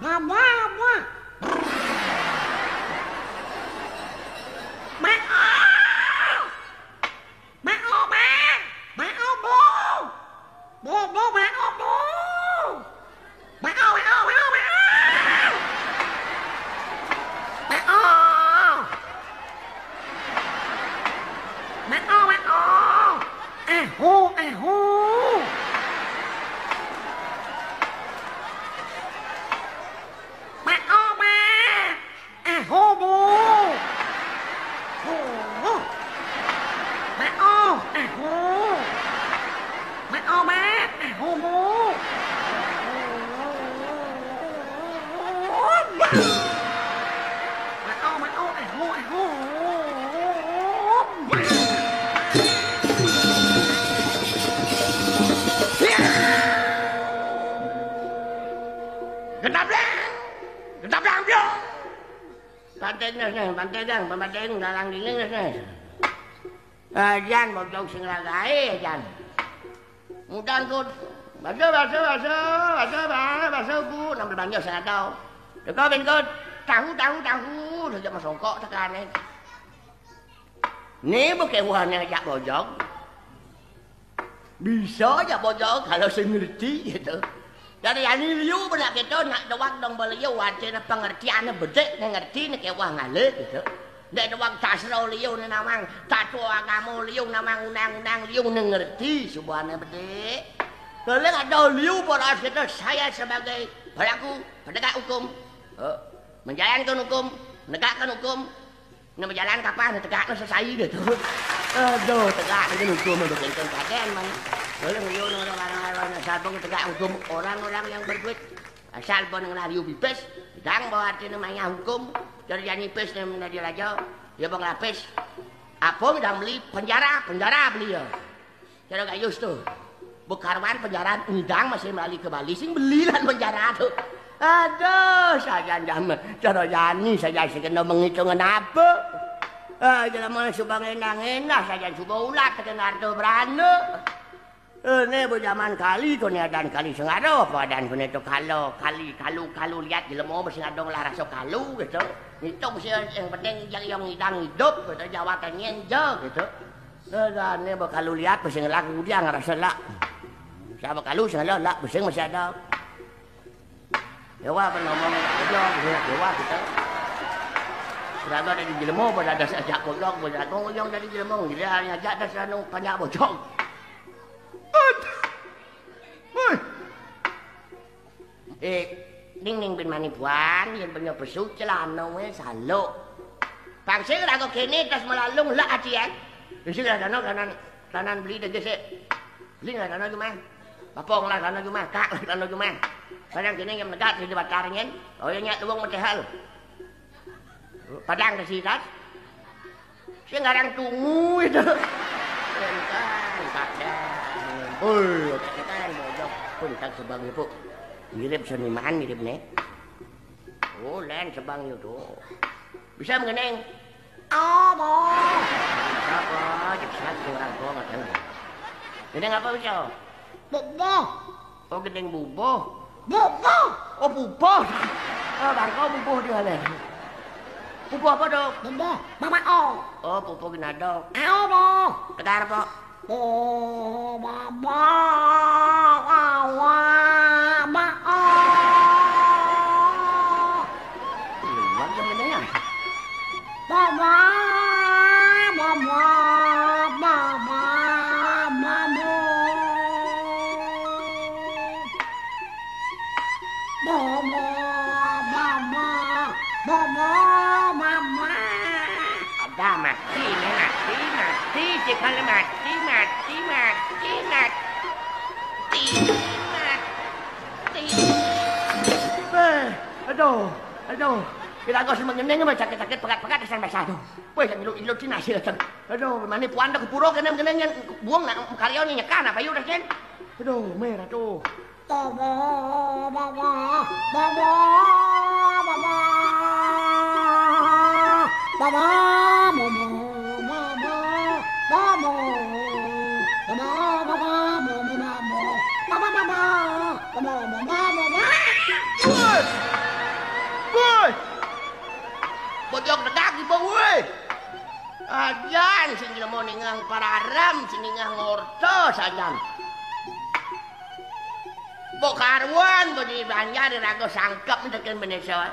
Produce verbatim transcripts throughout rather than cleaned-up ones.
Wah, wah, wah. Mah, oh. Mah, oh, mah. Mah, oh, bu. Bu, bu, mah, oh, bu. Mah, oh, mah, oh, mah, oh, mah, oh. Mah, oh. Mah, oh, mah, oh. Ahu, ahu. Mah, oh, mah. Ahu, bu. Hu. Mah, oh, ahu. Mah, oh, mah. Ahu, bu. Mah, oh, mah, oh, ahu, ahu. Getablang. Getablang, bro. Pantai neh, neh, pantai dang, pantai dang, dalang dingin neh, neh. Ajan bojog sing ragaé, ajan. Mudan kut. Baso, baso, baso, baso, baso, baso, Bu. Nang belanja sing ada. Teka ben kut. Tahu, tahu, tahu. Saja masongkok tekané. Né bekéwané ajak bojog. Bisa ajak bojog kalau sing ngerti gitu. Dari ani liu benak kita nak doang dong beliau wajib pengertiannya bedek né ngerti né kéwah ngalih gitu. Dek doang sastra liu né nawang, tato agama liu nawang, undang-undang liu né ngerti subuhané bedek. Kalau ada liu boros kita, saya sebagai pelaku penegak hukum, eh, menjalankan hukum, menegakkan hukum, né bejalan kapan tegak né sesai gitu. Aduh, tegak né hukum udah kenceng kaden man. Kalau liu orang-orang sabung tegak hukum orang-orang yang berduit. Asal pun ngelah liu pipis, dang bawa arti namanya hukum. Jadi yang nipis né menjadi raja, ya bang lapis. Apa dang beli penjara, penjara beli ya. Cara gayus tuh. Bekaruan penjara ngidang masih melali ke Bali, sing beli lan penjara tuh. Aduh, sajan jaman. Cara jani saja sing kena menghitung apa. Ah, jelema subang endah-endah saja suba ulat tekan harta beranda. Eh, né bu jaman kali ko né adan kali sengaro apa adan ko né to kalo, kali, kalu, kalu liat jelema mesti ngadong lah rasa kalu gitu. Ngitung sih yang penting yang ngidang hidup gitu, jawatan nyenja gitu. Nah, dah, né bakalu liat, pasti ngelak udiang rasa lak. Siapa kalu, sengala lak, pusing masih ada. Dewa apa ngomong, udah, udah, dewa kita. Berada dari jelema, pada ada sajak bojog, pada ada ngomong dari jelema, gila, ajak dah sanu, panjak bojog. Aduh. Woi. Eh, ning ning bin mani buan, yén punya pesu celana wé saluk. Bangsa lagu kéné tas melalung lak atian. Isi lah sana kanan kanan beli daging sik. Beli ngarana jumah. Bapong ngarana jumah, kak ngarana jumah. Barang kéné yang menegak di batara nyén. Oh ya nyak luwung metehal. Padang kasitas. Sing ngarang tungu itu. Entah, entah. Oh, entah, entah, bojog. Pun tak sebang ibu. Mirip seniman, mirip né. Oh, lén sebang itu. Bisa mengeneng. Oh, boh. Bisa apa? Cek satu orang kok nggak tahu. Ini apa bisa? Boh, boh. Oh, gending bubuh. Bubuh. Oh, bubuh. Oh, bangko bubuh di mana? Bubuh apa, Dok? Bubuh. Mama, oh. Oh, pupu ginadok. Ao, boh. Tegar, Pok. Bubuh. Awa, ma, oh. Luar jam ini ya. Mama, mama, mama, mama. Mama, mama, mama, mama. Ada mati, né, mati, mati, cekal mati, mati, mati, mati, mati, mati. Eh, aduh, aduh. Kita kok sing mengeneng mah sakit-sakit pegat-pegat kesan basah tuh. Wéh, yang ilu-ilu Cina sih datang. Aduh, mani puan dah kepuro kena mengeneng yang buang nak karyawan yang nyekan apa yuk dah, Cen? Aduh, merah tuh. Baba, baba, baba, baba. Baba, mama, mama, mama. Baba, baba, mama, mama. Baba, baba, mama, mama, mama. Woi! Woi! Bojog degag ibu, woi! Ajan sing nemu ningang pararem, sing ningang ngorto sajan. Mbok karuan, mbok di Banjar raga sangkep tekan Bendesa.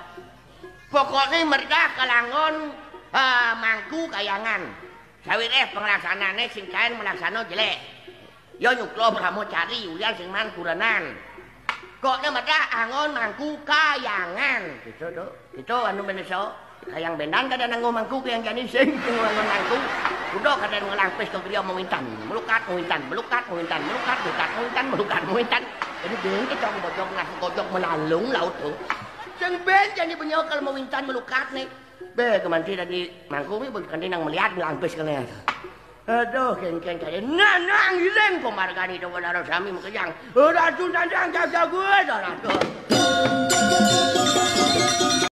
Pokokné merdah kalangon, eh, mangku kayangan. Sawiréh panglaksanané sing kaén malaksana jelék. Ya nyukla brahmacari, ulian sing man kurenan. Kokné merdah angon mangku kayangan. Gitu, Dok. Itu anu Bendesa. Kayang bendan kada nanggo mangku kayang jani sing nanggo mangku. Udah kada ngelampis ke griya mawintan. Melukat mawintan, melukat mawintan, melukat, melukat mawintan, melukat mawintan. Jadi bén kita bojog ngas bojog melalung laut tuh. Sing bén jani benyokal mawintan melukat nih. Bé kemanti tadi mangku mi kanti nang melihat ngelampis kene. Aduh, kéngkén kaya nanang ilang pamargani dawa dara sami makejang. Ratu nandang jaga gue, ratu.